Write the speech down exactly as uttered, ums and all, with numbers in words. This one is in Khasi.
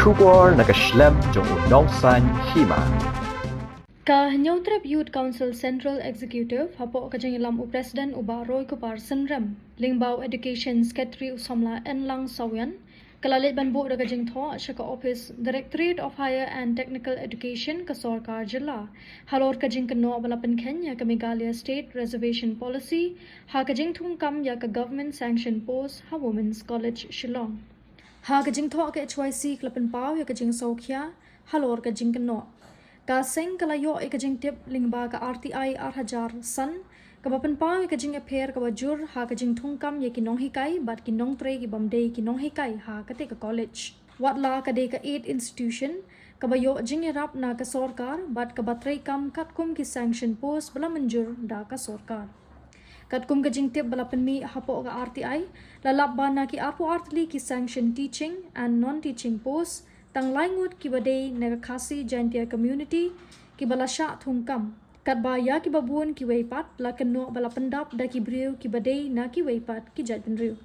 Khubor na ka shlem jong u nongsan hima. Ka Hynñiewtrep Youth Council Central Executive, hapoh ka jingïalam u President u Bah Roy Kupar Synrem, lyngba u Education Secretary u samla Enlang Sawian, ka la leit ban buh da ka jingthoh sha ka ophis Directorate of Higher and Technical Education ka sorkar jylla, halor ka jingkynnoh ba la pynkheiñ ïa ka Meghalaya State Reservation Policy, ha ka jingthungkam ïa ka Government Sanction Post ha Women's College Shillong. Ha ka jingthoh ka H Y C ka la pynpaw ïa ka jingsngewkhia halor ka jingkynnoh. Ka seng ka la ïoh ïa ka jingtip lyngba ka R T I ar hajar san, kaba pynpaw ïa ka jingïapher kaba jur ha ka jingthungkam ïa ki nonghikai bad ki nongtrei ki bym dei ki nonghikai ha katei ka college. Watla ka dei ka aid institution, kaba ïoh jingïarap na ka sorkar bad kaba treikam katkum ki sanction post ba la mynjur da ka sorkar. Katkum ka jingtip ba la pynmih hapoh ka R T I, la lap ba na ki arphew ar tylli ki sanction teaching and non-teaching post, tang lai ngut kiba dei na ka Khasi Jaintia community kiba la shah thungkam. Katba ïa kiba bun kiwei pat la kynnoh ba la pyndap da ki briew kiba dei na kiwei pat ki jaitbynriew.